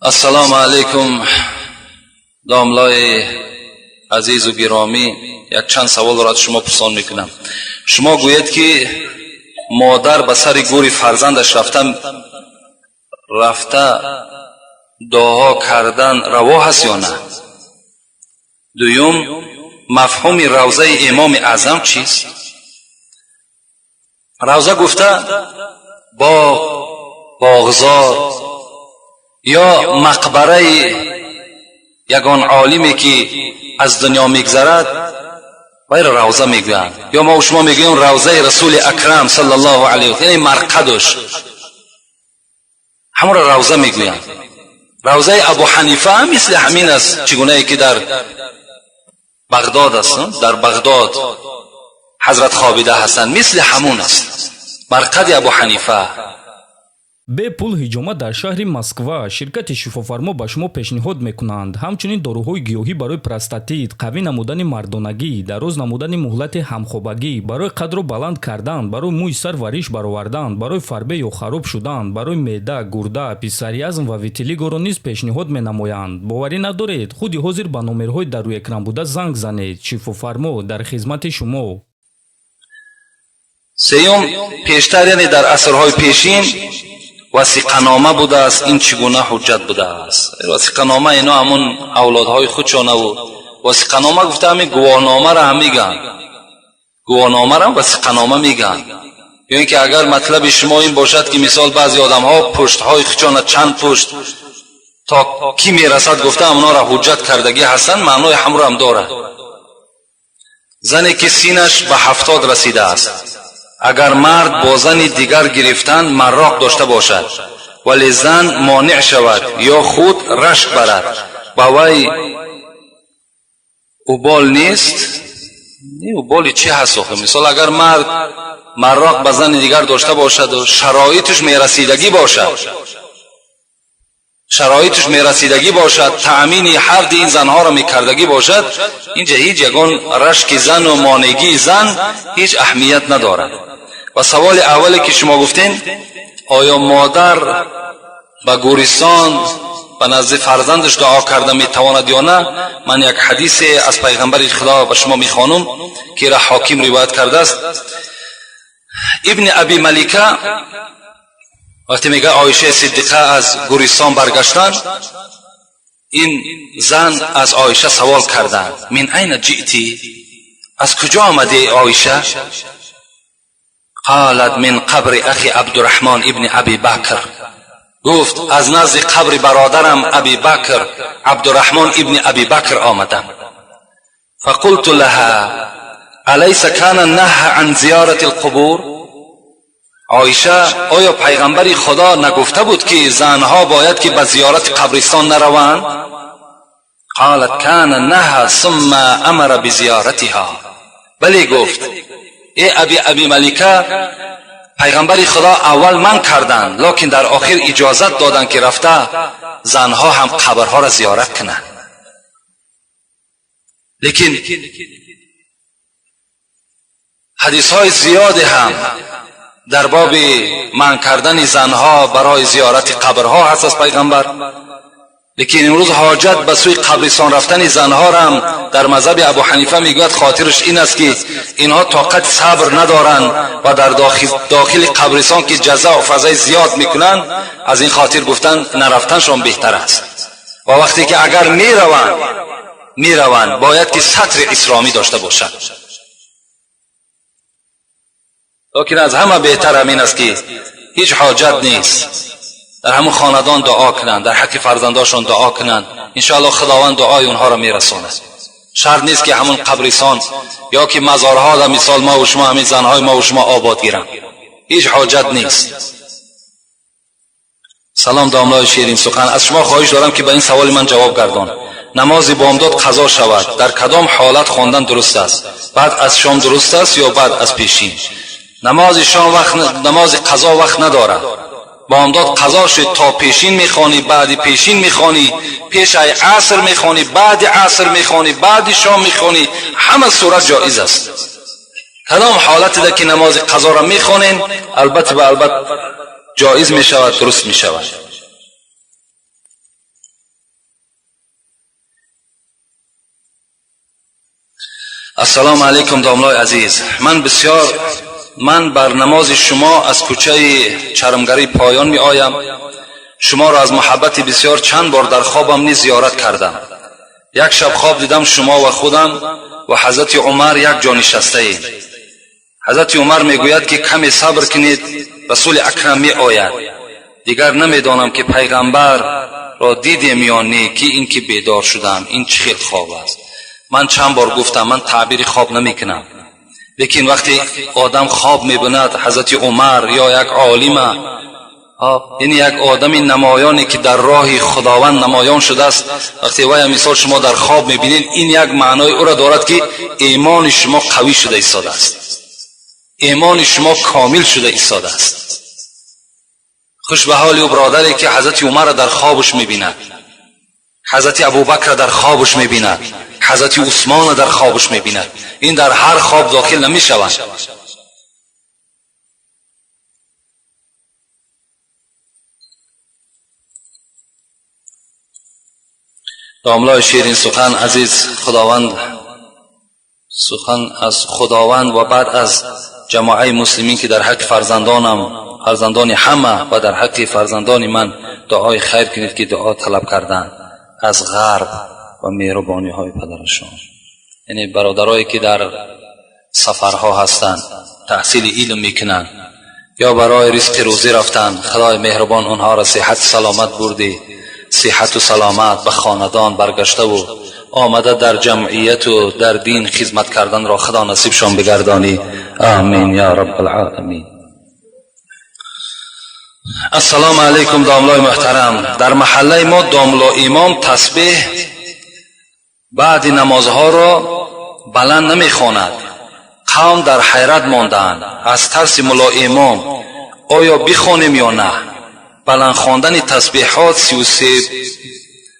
Ассалому алайкум, домлои азизу гиромӣ. Якчанд саволро аз шумо пурсон мекунам. Шумо гӯед, ки модар ба сари гӯри фарзандаш рафта дуо кардан раво ҳаст ё на? Дуюм, мафҳуми равзаи Имоми Аъзам чист? Равза гуфта боғ, боғзор ё мақбараи ягон олиме, ки аз дунё мегзарад, вайро равза мегӯянд. Ё мо шумо мегӯем равзаи Расули Акрам саллаллоҳу алайҳи васаллам, яъне марқадуш, ҳамонро равза мегӯянд. Равзаи Абу Ҳанифа ҳам мисли ҳамин аст, чӣ гунае ки дар Бағдод аст, дар Бағдод ҳазрат хобида ҳастанд, мисли ҳамун аст марқади Абу Ҳанифа. Бепул ҳиҷома дар шаҳри Москва. Ширкати «Шифофармо» ба шумо пешниҳод мекунанд ҳамчунин доруҳои гиёҳӣ барои простатит, қавӣ намудани мардонагӣ, дароз намудани муҳлати ҳамхобагӣ, барои қадро баланд кардан, барои мӯи сар ва риш баровардан, барои фарбе ё хароб шудан, барои меъда, гурда, псориаз ва витилигоро низ пешниҳод менамоянд. Боварӣ надоред? Худи ҳозир ба номерҳои дар рӯи экран буда занг занед. «Шифофармо» дар хизмати шумо. Сеюм, пештар, яъне дар асрҳои пешин, васиқанома будааст, ин чӣ гуна ҳуҷҷат будааст? Васиқанома ино ҳамун авлодҳои худшонаву васиқанома гуфта ҳамин гувоҳномаро ҳам мегӯянд, гувоҳномаро васиқанома мегӯянд. Ё ин ки агар матлаби шумо ин бошад, ки мисол баъзе одамҳо пуштҳои худшона чанд пушт то кӣ мерасад гуфта, ҳамонҳоро ҳуҷҷат кардагӣ ҳастанд, маънои ҳамро ҳам дорад. Зане ки синаш ба 70 расидааст, агар мард бо зани дигар гирифтан марроқ дошта бошад, вале зан монеъ шавад ё худ рашк барад, ба вай убол нест? Уболи чӣ ҳаст охи? Мисол, агар мард марроқ ба зани дигар дошта бошаду шароиташ мерасидагӣ бошад, шароиташ мерасидагӣ бошад, таъмини ҳарди ин занҳоро мекардагӣ бошад, инҷа ҳеҷ ягон рашки зану монегии зан ҳеҷ аҳамият надорад. Ва саволи аввале, ки шумо гуфтем, оё модар ба гӯристон ба назди фарзандаш дуо карда метавонад ё на, ман як ҳадисе аз пайғамбари Худо ба шумо мехонум, ки ира Ҳоким ривоят кардааст. Ибни Аби Малика вақте мега, Оишаи Сиддиқа аз гӯристон баргаштанд, ин зан аз Оиша савол карданд: «Мин айна ҷи'ти?» Аз куҷо омадӣ, Оиша? قالت من قبر أخي عبدالرحمن ابن أبي بكر. Гуфт: аз назди қабри бародарам Аби Бакр, Абдурраҳмон ибни Аби Бакр омадам. فقلت لها أليس كان نهى عن زيارة القبور؟ Оиша, оё пайғамбари Худо нагуфта буд, ки занҳо бояд ки ба зиёрати қабристон нараванд? قالت كان نهى ثم أمر بزيارتها. Бале, гуфт, э Аби Малика, пайғамбари Худо аввал манъ карданд, лекин дар охир иҷозат доданд, ки рафта занҳо ҳам қабрҳоро зиёрат кунанд. Лекин ҳадисҳои зиёде ҳам дар боби манъ кардани занҳо барои зиёрати қабрҳо ҳаст аз пайғамбар. Лекин имрӯз ҳоҷат ба сӯи қабристон рафтани занҳорам дар мазҳаби Абу Ҳанифа мегӯяд, хотираш ин аст, ки инҳо тоқати сабр надоранд ва дар дохили қабристон ки ҷаза фазаи зиёд мекунанд, аз ин хотир гуфтан нарафтаншон беҳтар аст. Ва вақте ки агар мераванд, бояд ки сатри исломӣ дошта бошанд. Лекин аз ҳама беҳтар ҳамин аст, ки ҳеҷ ҳоҷат нест, дар ҳамун хонадон дуо кунанд, дар ҳаққи фарзандошон дуо кунанд. Иншоалло, Худованд дуои онҳоро мерасонад. Шарт нест, ки ҳамун қабрисон ё ки мазорҳо да мисол мову шумо, ҳамин занҳои мову шумо обод гиранд, ҳеҷ ҳоҷат нест. Салом, домлои ширинсухан. Аз шумо хоҳиш дорам, ки ба ин саволи ман ҷавоб гардон. Намози бомдод қазо шавад, дар кадом ҳолат хондан дуруст аст? Баъд аз шом дуруст аст ё баъд аз пешин? Намози шом вақт, намози қазо вақт надорад. Бомдод қазо шуд, то пешин мехонӣ, баъди пешин мехонӣ, пешаи аср мехонӣ, баъди аср мехонӣ, баъди шом мехонӣ, ҳама сурат ҷоиз аст. Кадом ҳолатида ки намози қазоро мехонем, албатта ба албат Ҷоиз мешавад, дуруст мешавад. Ассалому алайкум, домлои азиз. Ман бар намози шумо аз кӯчаи Чармгарӣ Поён меоям. Шуморо аз муҳаббати бисёр чанд бор дар хобам низ зиёрат кардам. Як шаб хоб дидам, шумо ва худам ва ҳазрати Умар як ҷо нишастаем. Ҳазрати Умар мегӯяд, ки каме сабр кунед, Расули Акрам меояд. Дигар намедонам, ки пайғамбарро дидем ё не, ки ин ки бедор шудам. Ин чӣ хел хоб аст? Ман чанд бор гуфтам, ман таъбири хоб намекунам, лекин вақте одам хоб мебинад ҳазрати Умар ё як олима, яъне як одами намоёне, ки дар роҳи Худованд намоён шудааст, вақте вая мисол шумо дар хоб мебинед, ин як маънои ӯро дорад, ки имони шумо қавӣ шуда истодааст, имони шумо комил шуда истодааст. Хуш ба ҳоли ӯ бародаре, ки ҳазрати Умарро дар хобаш мебинад, ҳазрати Абубакрро дар хобаш мебинад, ҳазрати Усмонро дар хобаш мебинад. Ин дар ҳар хоб дохил намешаванд. Домлои ширин сухан, азиз, Худованд сухан аз Худованд ва баъд аз ҷамоаи муслимин, ки дар ҳаққи фарзандонам, фарзандони ҳама ва дар ҳаққи фарзандони ман дуои хайр кунед, ки дуо талаб карданд аз ғарб ва меҳрубониҳои падарашон. Яъне бародарое, ки дар сафарҳо ҳастанд, таҳсили илм мекунанд ё барои ризқи рӯзӣ рафтанд, Худои меҳрубон онҳоро сиҳату саломат бурдӣ, сиҳату саломат ба хонадон баргаштаву омада дар ҷамъияту дар дин хизмат карданро Худо насибшон бигардонӣ. Амин я раббалъоламин. Ассалому алайкум, домлои муҳтарам. Дар маҳаллаи мо домло имом тасбеҳ баъди намозҳоро баланд намехонад. Қавм дар ҳайрат мондаанд аз тарси мулло имом. Оё бихонем ё на? Баланд хондани тасбеҳот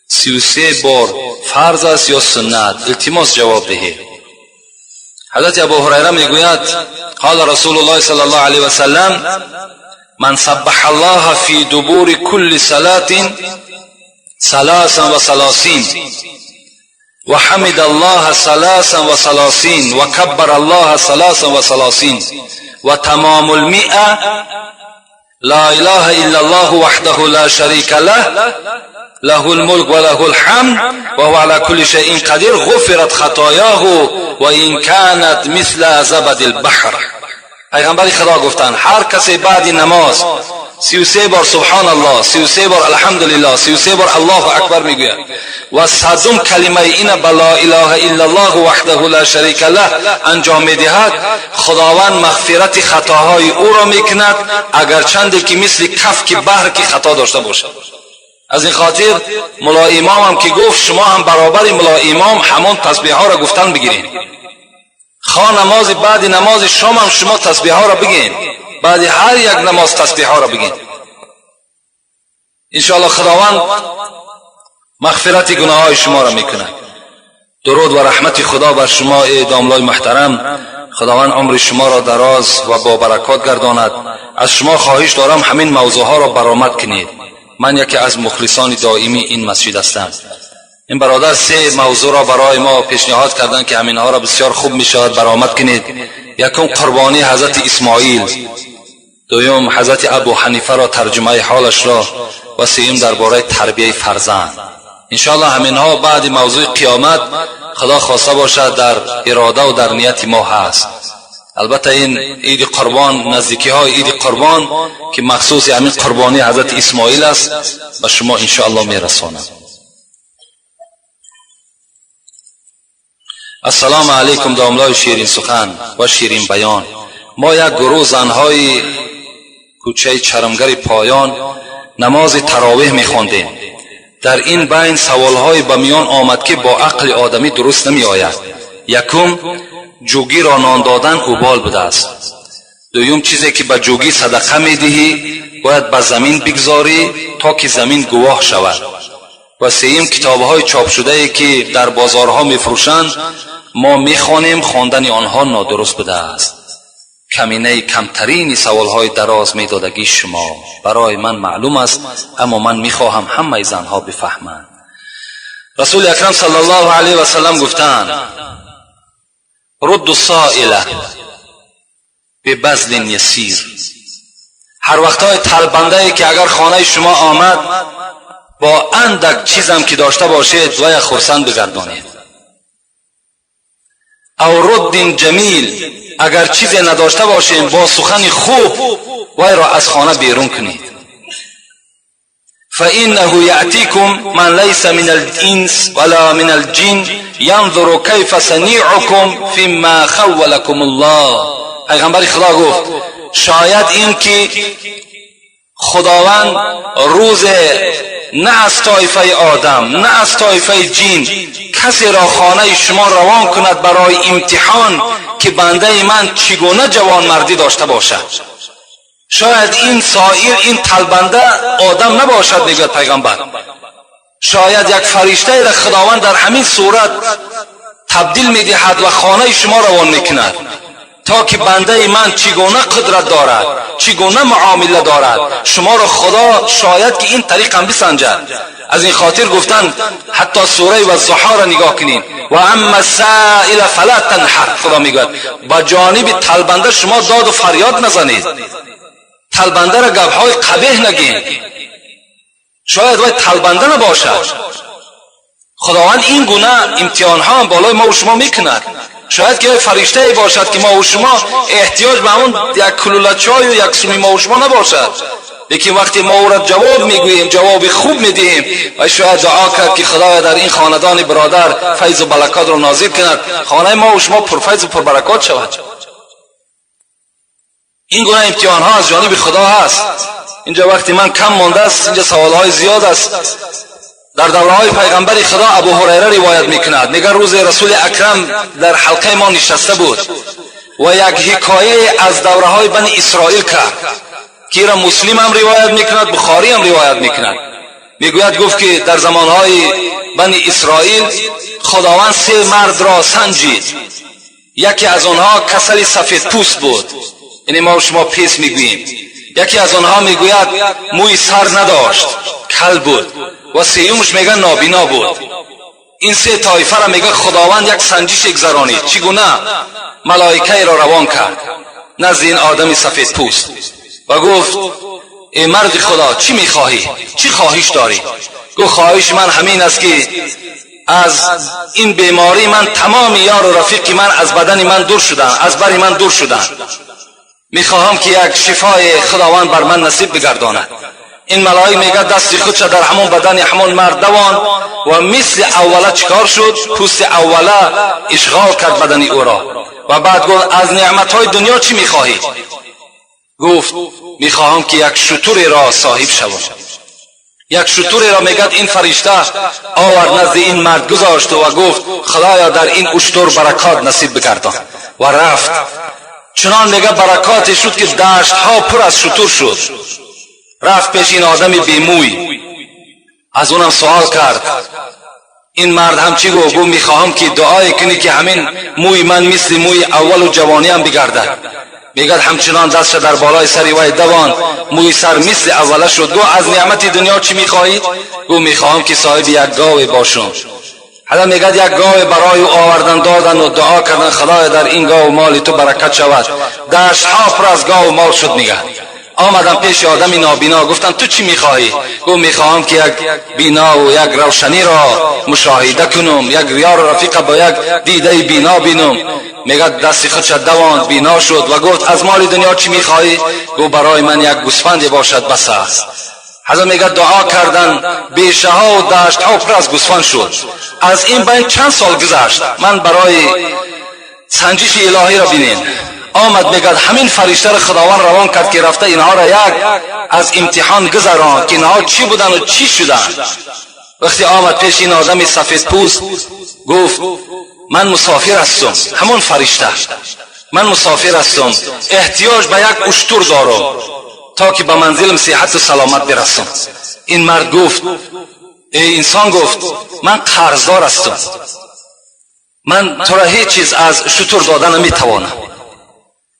33 бор фарз аст ё суннат? Илтимос, ҷавоб диҳед. Ҳазрати Абу Ҳурайра мегӯяд: قال رسول الله صلى الله عليه وسلم: من سبح الله في دبر كل صلاة 33 وحمد الله 33 وكبر الله 33 وتمام المئة لا إله إلا الله وحده لا شريك له، له الملك وله الحمد وهو على كل شيء قدير، غفرت خطاياه وإن كانت مثل زبد البحر. پیغمبر خدا گفتند هر کسی بعد نماز 33 بار سبحان الله، 33 بار الحمدلله، 33 بار الله اکبر میگوید و صدم کلمه این به لا اله الا الله وحده لا شریک له انجام میدهد، خداوند مغفرت خطاهای او را میکند، اگرچند که مثل کف که بحر که خطا داشته باشد. از این خاطر ملا امام هم که گفت، شما هم برابر ملا امام همان تسبیح ها را گفتن بگیرین. خواه نماز بعد نماز شام هم شما تسبیح ها را بگین، بعد هر یک نماز تسبیح ها را بگین، انشاءالله خداوند مغفرت گناه های شما را میکند. درود و رحمت خدا بر شما ای داملای محترم. خداوند عمر شما را دراز و با برکات گرداند. از شما خواهش دارم همین موضوع ها را برآمد کنید. من یکی از مخلصان دائمی این مسجد هستم. این برادر سه موضوع را برای ما پیشنهاد کردند که همینها را بسیار خوب می شود برآمد کنید. یکم قربانی حضرت اسماعیل، دوم حضرت ابو حنیفه را ترجمه حالش را و سوم درباره تربیه فرزند. انشاءالله همینها بعد موضوع قیامت خدا خواسته باشد در اراده و در نیت ما هست. البته این عید قربان، نزدیکی های عید قربان که مخصوص همین قربانی حضرت اسماعیل است، به شما انشاءالله میرسانم. السلام علیکم داملای شیرین سخن و شیرین بیان. ما یک گروه زنهای کوچه چرمگر پایان نماز تراویح میخواندیم. در این بین سوالهای به میان آمد که با عقل آدمی درست نمی آید. یکم، جوگی را نان دادن اوبال بوده است. دوم، چیزی که به جوگی صدقه میدهی باید به زمین بگذاری تا که زمین گواه شود. و سوم، کتابهای چاپ شده ای که در بازارها میفروشند ما میخوانیم، خواندن آنها نادرست بوده است. Каминаи камтарини саволҳои дароз медодагии шумо барои ман маълум аст, аммо ман мехоҳам ҳамаи занҳо бифаҳманд. Расули акрам саллаллоҳу алайҳи васаллам гуфтаанд: рудду соила бибазлин ясир. Ҳар вақтҳои талбандае ки агар хонаи шумо омад, бо андак чизам ки дошта бошед, вая хурсанд бигардонед. Ав руддин ҷамил, агар чизе надошта бошем, бо сухани хуб вайро аз хона берун кунед. فإنه يأتيكم من ليس من الإنس ولا من الجن ينظر كيف صنيعكم فيما خولكم الله. پیغمبر خدا گفت شاید این که خداوند روز نه از طایفه آدم نه از طایفه جین کسی را خانه شما روان کند برای امتحان که بنده من چگونه جوانمردی داشته باشد. شاید این سائل، این طلبنده آدم نباشد. میگوید پیغمبر شاید یک فرشته را خداوند در همین صورت تبدیل میدهد و خانه شما روان میکند تا که بنده من چگونه قدرت دارد، چگونه معامله دارد. شما را خدا شاید که این طریق هم بسنجد. از این خاطر گفتن حتی سوره والضحی را نگاه کنین، و اما السائل فلا تنهر. خدا میگوید با جانب طلبنده شما داد و فریاد نزنید، طلبنده را گپهای قبیح نگین، شاید وای طلبنده نباشد. خداوند این گونه امتحان ها هم بالای ما و شما میکند. شاید که فرشته باشد که ما و شما احتیاج به همون یک کلوله چای و یک سومی ما و شما نباشد، لیکن وقتی ما او را جواب میگوییم، جواب خوب میدهیم، و شاید دعا کرد که خدایا در این خاندان برادر فیض و برکات را نازل کند، خانه ما و شما پرفیض و پربرکات شود. این گونه امتحان ها از جانب خدا هست. اینجا وقتی من کم مانده است، اینجا سوال های زیاد است. در دوره های پیغمبر خدا، ابو هریره روایت میکند، میگه روز رسول اکرم در حلقه ما نشسته بود و یک حکایه از دوره های بنی اسرائیل کرد که را مسلم هم روایت میکند، بخاری هم روایت میکند. میگوید گفت که در زمانهای بنی اسرائیل خداوند سه مرد را سنجید. یکی از آنها کسل سفید پوست بود، یعنی ما و شما پیس میگوییم. یکی از آنها میگوید موی سر نداشت، کل بود، و سیومش میگه نابینا بود. این سه طایفه را میگه خداوند یک سنجش گذرانید. چگونه؟ ملائکه را روان کرد نزد این آدم سفید پوست و گفت ای مرد خدا، چی میخواهی؟ چی خواهش داری؟ گفت خواهش من همین است که از این بیماری من تمام یار و رفیق من از بدن من دور شدن، از بر من دور شدن. میخواهم که یک شفای خداوند بر من نصیب بگرداند. این ملائک میگه دست خودش در همون بدن همون مرد دوان و مثل اوله چکار شد؟ پوست اوله اشغال کرد بدن او را. و بعد گفت از نعمت های دنیا چی میخواهی؟ گفت میخواهم که یک شتر را صاحب شوم. یک شتر را میگد این فرشته آورد نزد این مرد گذاشت و گفت خدایا در این اشتر برکات نصیب بگردان و رفت. چنان میگه برکات شد که دشت ها پر از شتر شد. رفت پیش این آدم بیموی، از اونم سوال کرد. این مرد هم چی گفت؟ گفت میخواهم که دعای کنی که همین موی من مثل موی اول و جوانی هم بگردد. میگد همچنان دستش در بالای سر وی دوان، موی سر مثل اوله شد. گفت از نعمت دنیا چی میخواهی؟ گفت میخواهم که صاحب یک گاو باشم. حالا میگد یک گاو برای او آوردن دادن و دعا کردن خدای در این گاو مال تو برکت شود. دشت ها پر از گاو مال شد. میگه آمدم پیش آدم نابینا، گفتم تو چی میخواهی؟ گفت میخواهم که یک بینا و یک روشنی را مشاهده کنم، یک یار رفیق با یک دیده بینا بینم. میگه دست خودش دوان، بینا شد و گفت از مال دنیا چی میخواهی؟ گفت برای من یک گوسفند باشد بس است. حضرت میگه دعا کردن، بیشه ها و دشت ها پر از گوسفند شد. از این بین چند سال گذشت. من برای سنجش الهی را بینین آمد. میگد همین فرشته را خداوند روان کرد که رفته اینها را یک از امتحان گذران که اینها چی بودن و چی شدن. وقتی آمد پیش این آدم سفید پوست، گفت من مسافر هستم. همون فرشته، من مسافر هستم، احتیاج به یک اشتر دارم تا که به منزلم صحت و سلامت برسم. این مرد گفت ای انسان، گفت من قرضدار هستم، من تو را هیچ چیز از شتر داده نمیتوانم.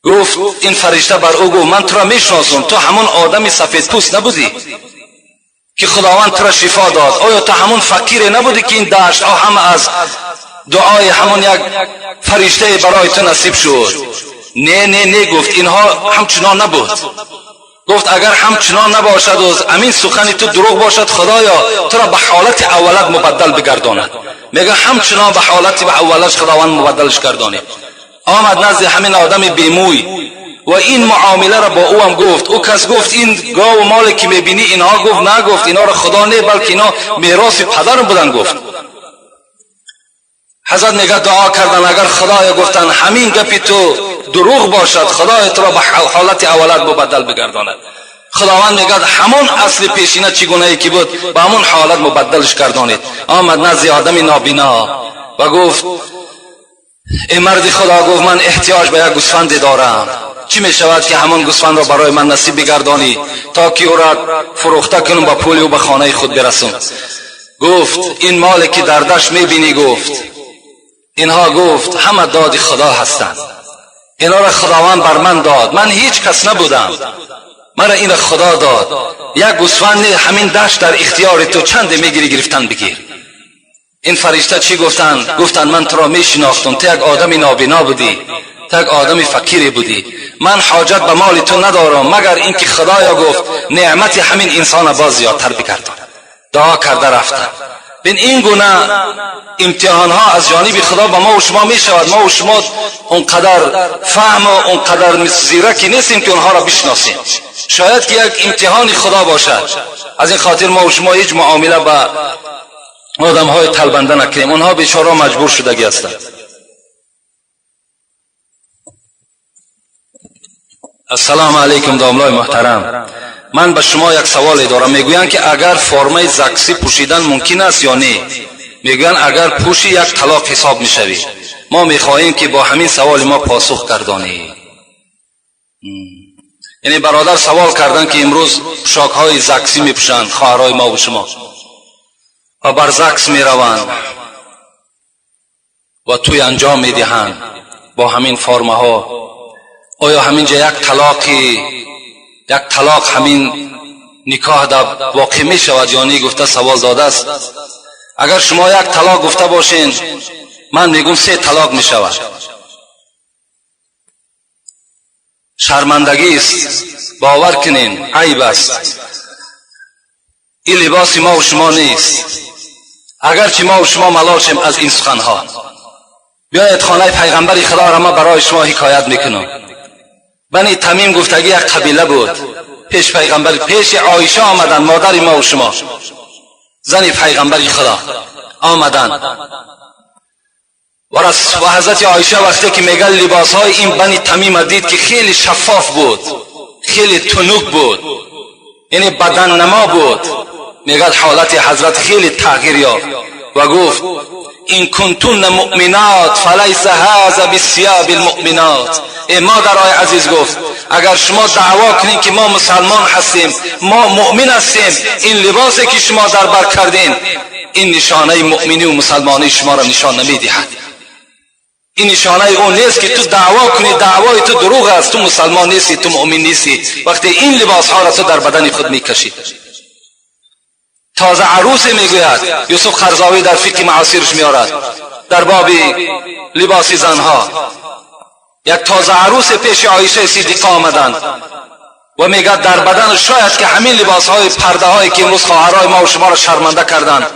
Гуфт ин фаришта бар ӯ гуфт: ман туро мешиносам, ту ҳамон одами сафедпӯст набудӣ ки Худованд туро шифо дод? Оё ту ҳамон фақире набудӣ ки ин даштҳо ҳама аз дуои ҳамон як фариштае барои ту насиб шуд? Не, не, не, гуфт, инҳо ҳамчунон набуд. Гуфт: агар ҳамчунон набошад ва амин сухани ту дурӯғ бошад, Худоё, туро ба ҳолати аввалат мубаддал бигардонад. Мега, ҳамчунон ба ҳолати аввалаш Худованд мубаддалш гардонид. Омад назди ҳамин одами бемӯй ва ин муомиларо бо ӯ ҳам гуфт. Ӯ кас гуфт: ин гову моле ки мебинӣ, инҳо, гуфт, на, гуфт, инҳоро Худо не, балки инҳо мероси падарам буданд. Гуфт ҳазрат, мега, дуо кардан: агар, Худоё, гуфтанд, ҳамин гапи ту дурӯғ бошад, Худоё, туро ба ҳолати аввалат мубаддал бигардонад. Худованд мегӯяд, ҳамон асли пешина чӣ гунае ки буд, ба ҳамон ҳолат мубаддалш гардонид. Омад назди одами нобино ва гуфт: эй марди Худо, гуфт, ман эҳтиёҷ ба як гӯсфанде дорам, чӣ мешавад ки ҳамон гӯсфандро барои ман насиб бигардонӣ, то ки ӯро фурӯхта кунам, ба пули ӯ ба хонаи худ бирасам? Гуфт: ин моле ки дар дашт мебинӣ, гуфт, инҳо, гуфт, ҳама доди Худо ҳастанд, инҳоро Худованд бар ман дод, ман ҳеҷ кас набудам, мара инро Худо дод. Як гӯсфанд, ҳамин дашт дар ихтиёри ту, чанде мегирӣ, гирифтан бигир. Ин фаришта чӣ гуфтанд? Гуфтанд: ман туро мешинохтам, ту як одами нобино будӣ, ту як одами фақире будӣ, ман ҳоҷат ба моли ту надорам, магар инки Худоё, гуфт, неъмати ҳамин инсона боз зиёдтар бигардон. Дуо карда рафтанд. Бин, ин гуна имтиҳонҳо аз ҷониби Худо ба мо ва шумо мешавад. Мо ва шумо он қадар фаҳму он қадар зираки нестем ки онҳоро бишносем. Шояд ки як имтиҳони Худо бошад. Аз ин хотир мо ва шумо ҳеҷ муомила ба одамҳои талбанда накунем, онҳо бечора маҷбур шудагӣ ҳастанд. Ассалому алайкум, домлои муҳтарам, ман ба шумо як саволе дорам. Мегӯянд ки агар формаи заксӣ пӯшидан мумкин аст ё не? Мегӯянд, агар пӯшӣ, як талоқ ҳисоб мешавӣ. Мо мехоҳем ки бо ҳамин саволи мо посух гардонӣ. Яъне бародар савол карданд ки имрӯз пӯшокҳои заксӣ мепӯшанд хоҳарҳои мо ва шумо ва бар закс мераванд ва тӯй анҷом медиҳанд бо ҳамин формаҳо. Оё ҳамин ҷа як талоқ ҳамин никоҳ дар воқеъ мешавад ё не, гуфта савол додааст. Агар шумо як талоқ гуфта бошен, ман мегӯм, се талоқ мешавад. Шармандагист, бовар кунен, айб аст. Ин либоси мо ва шумо нест, агарчи мо ва шумо малол шем аз ин суханҳо. Биёед, хонаи пайғамбари Худоро ман барои шумо ҳикоят мекунам. Бани Тамим гуфтагӣ як қабила буд. Пеш пайғамбар, пеши Оиша омаданд, модари мо ва шумо, зани пайғамбари Худо омаданд ва ҳазрати Оиша вақте ки мега либосҳои ин Бани Тамима дид ки хеле шаффоф буд, хеле тунук буд, яъне баданнамо буд, мегӯяд, ҳолати ҳазрат хеле тағйир ёфт ва гуфт: ин кунтунна муъминот фалайса ҳаза бисияби лмуъминот. Э модарои азиз, гуфт, агар шумо даъво кунед ки мо мусалмон ҳастем, мо муъмин ҳастем, ин либосе ки шумо дар бар кардин, ин нишонаи муъминию мусалмонии шуморо нишон намедиҳад. Ин нишонаи он нест ки ту даъво кунӣ, даъвои ту дурӯғ аст, ту мусалмон нестӣ, ту муъмин нестӣ, вақте ин либосҳоро ту дар бадани худ мекашӣ. Тоза арӯсе, мегӯяд Юсуф Қарзовӣ, дар фиқҳи муосирш меорад дар боби либоси занҳо, як тоза арӯсе пеши Оишаи Сиддиқа омаданд ва мегӯяд, дар бадан шояд ки ҳамин либосҳои пардаҳое ки имрӯз хоҳарҳои мо ва шуморо шарманда карданд,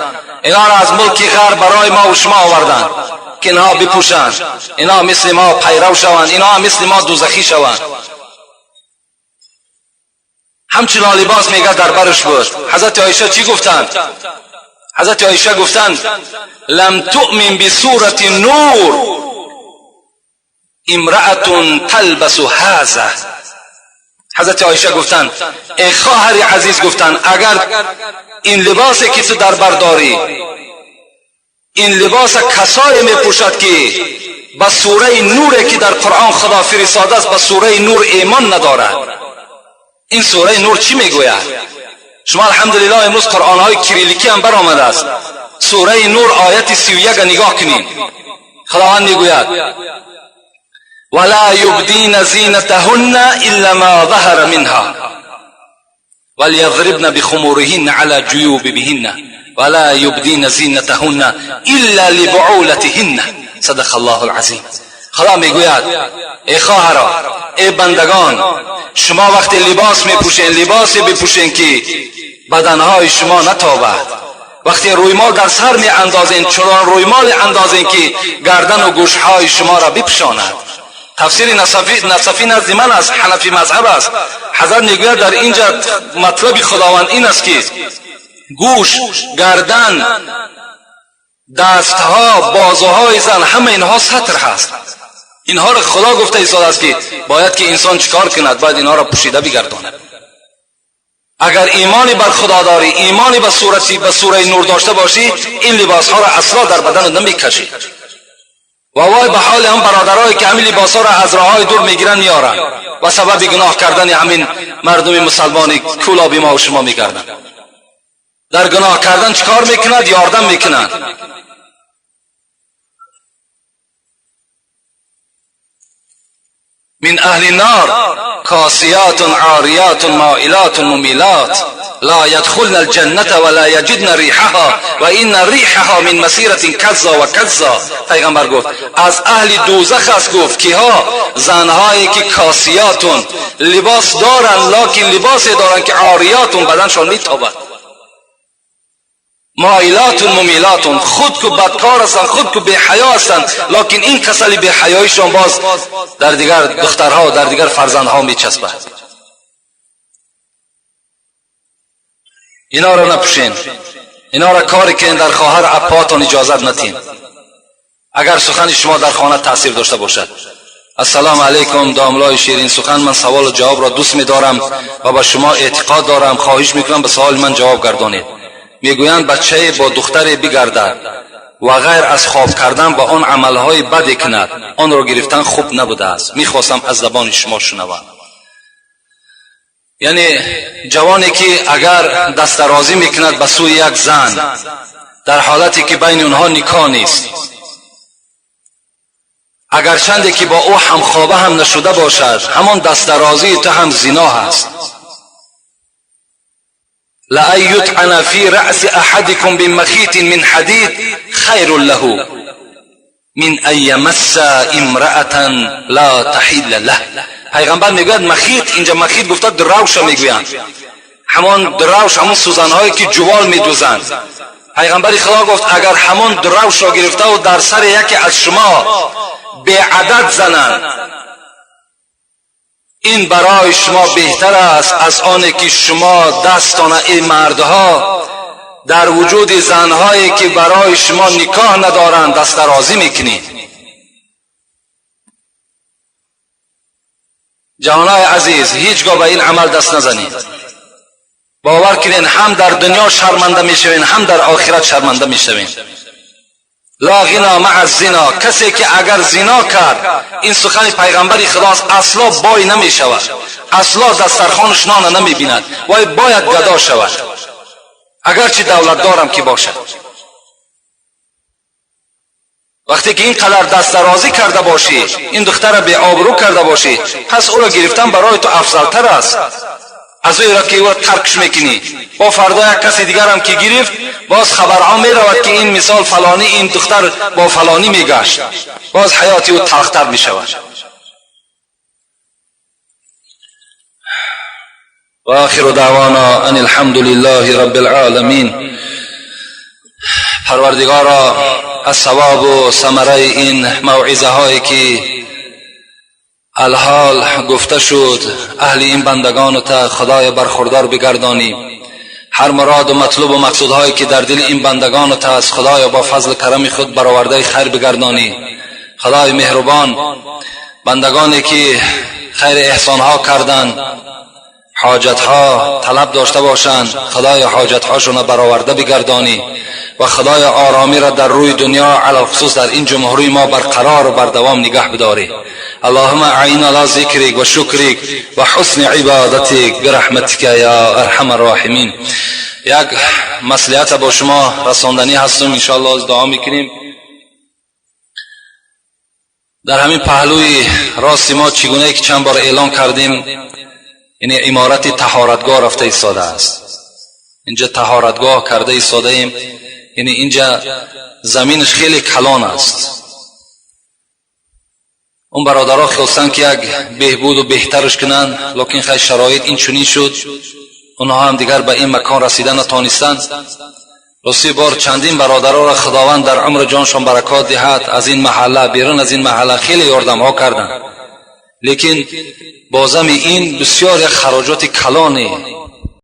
инҳоро аз мулки ғарб барои мо ва шумо оварданд ки инҳо бипӯшанд, инҳо мисли мо пайрав шаванд, инҳо мисли мо дӯзахӣ шаванд. Ҳамчунон либос, мегӯяд, дар барш буд. Ҳазрати Оиша чӣ гуфтанд? Ҳазрати Оиша гуфтанд: лам туъмин бисурати нур имраатун талбасу ҳаза. Ҳазрати Оиша гуфтанд: эй хоҳари азиз, гуфтанд, агар ин либосе ки ту дар бар дорӣ, ин либоса касое мепӯшад ки ба сураи нуре ки дар Қуръон Худо фиристодааст, ба сураи Нур эъмон надорад. Ин сураи Нур чӣ мегӯяд? Шумо, алҳамдулиллоҳ, имрӯз қуръонҳои кирилликӣ ҳам баромадааст. Сураи Нур, ояти 31-а нигоҳ кунем. Худованд мегӯяд: ولا يبدين زينتهن إلا ما ظهر منها وليضربن بخمورهن على جيوبهن ولا يبدين زينتهن إلا لبعولتهن. صدق الله العظیم. خدا میگوید ای خواهرا، ای بندگان، شما وقتی لباس میپوشین لباسی بپوشین که بدنهای شما نتابد. وقتی رویمال در سر می اندازین چنان رویمال اندازین که گردن و گوشهای شما را بپوشاند. تفسیر نصفی نزد من است، حنفی مذهب است. حضرت میگوید در اینجا مطلب خداوند این است که گوش، گردن، دستها، بازوهای زن، همه اینها ستر هست. اینها را خدا گفته ایستاده است که باید که انسان چیکار کند؟ باید اینها را پوشیده بگرداند. اگر ایمانی بر خدا داری، ایمانی به سوره نور داشته باشی، این لباس ها را اصلا در بدن نمیکشی. و وای به حال هم برادرایی که همین لباس ها را از راههای دور میگیرن میارن و سبب گناه کردن همین مردم مسلمانی کولابی ما و شما میگردن. در گناه کردن چیکار میکند؟ یاردم میکنند. من اهل النار کاسیات عاریات مائلات ممیلات لا يدخلن الجنة ولا يجدن ريحها وان ريحها من مسیرة کذا و کذا. پیغمبر گفت از اهل دوزخ است. گفت کیها؟ زنهایی که کاسیاتون، لباس دارن لکن لباس دارن که عاریاتون، بدنشان میتابد، مایلاتون ممیلاتون، خود که بدکار هستند، خود که بی حیا هستند، لکن این کسلی بی حیایشان باز در دیگر دخترها و در دیگر فرزندها میچسبد. اینا را نپوشین، اینا را کاری که در خواهر اپاتان اجازت نتین اگر سخن شما در خانه تاثیر داشته باشد. السلام علیکم داملای شیرین سخن، من سوال و جواب را دوست می‌دارم و به شما اعتقاد دارم. خواهش میکنم به سوال من جواب گردانید. میگویند بچه با دختر بگردد و غیر از خواب کردن با آن عملهای بد کند، آن را گرفتن خوب نبوده است. میخواستم از زبان شما شنوم. یعنی جوانی که اگر دست درازی میکند به سوی یک زن در حالتی که بین اونها نکاح نیست، اگر چندی که با او همخوابه هم نشده باشد، همان دست درازی تو هم زنا هست. لأن يطعن في رأس أحدكم بمخيط من حديد خير له من أن يمس امرأة لا تحل له. پیغمبر میگوید مخیط، اینجا مخیط گفته دراوش میگویند، همان دراوش، همون سوزنهایی که جوال میدوزند. پیغمبر خدا گفت اگر همان دراوش را گرفته و در سر یکی از شما به عدد زنند، این برای شما بهتر است از آن که شما دستان ای مردها در وجود زنهایی که برای شما نکاح ندارند دست درازی میکنید. جوانای عزیز، هیچگاه به این عمل دست نزنید. باور کنین هم در دنیا شرمنده میشوین، هم در آخرت شرمنده میشوین. لا غنا مع الزنا، کسی که اگر زنا کرد، این سخن پیغمبر خداست، اصلا بای نمی شود، اصلا دسترخوانش نان نمی بیند، وای باید گدا شود، اگرچه دولت دارم که باشد. وقتی که اینقدر دست درازی کرده باشی، این دختر را بی آبرو کرده باشی، پس او را گرفتن برای تو افضلتر است از او را که او را ترکش میکنی. با فردا یک کسی دیگر هم که گرفت، باز خبرها میرود که این مثال فلانی، این دختر با فلانی میگشت، باز حیات او تلختر میشود. و آخر دعوانا ان الحمد لله رب العالمین. پروردگارا، از ثواب و ثمره این موعظه هایی که الحال گفته شد اهل این بندگان تا خدای برخوردار بگردانی. هر مراد و مطلوب و مقصودهایی که در دل این بندگان تا از خدای با فضل کرم خود برآورده خیر بگردانی. خدای مهربان، بندگانی که خیر احسانها کردند، حاجتها طلب داشته باشند، خدای حاجتهاشون برآورده بگردانی و خدای آرامی را در روی دنیا علی خصوص در این جمهوری ما برقرار و بردوام نگه بداری. اللهم اعنا على ذکرک و شکرک و حسن عبادتک برحمتک یا ارحم الراحمین. یک مصلحت با شما رساندنی هستم، انشاءالله از دعا میکنیم. Дар ҳамин паҳлӯи рости мо, чӣ гунае ки чанд бор эълон кардем, яъне иморати таҳоратгоҳ рафта истодааст. Инҷа таҳоратгоҳ карда истодаем, яъне инҷа заминаш хеле калон аст. Он бародаро хостанд, ки як беҳбуду беҳтараш кунанд, лекин хай, шароит ин чунин шуд, онҳо ҳам дигар ба ин макон расида натонистанд. Рости, бор чандин бародароро Худованд дар умру ҷоншон баракот диҳад, аз ин маҳалла, берун аз ин маҳалла хеле ёрдамҳо карданд, лекин бозами ин бисёр як хароҷоти калоне.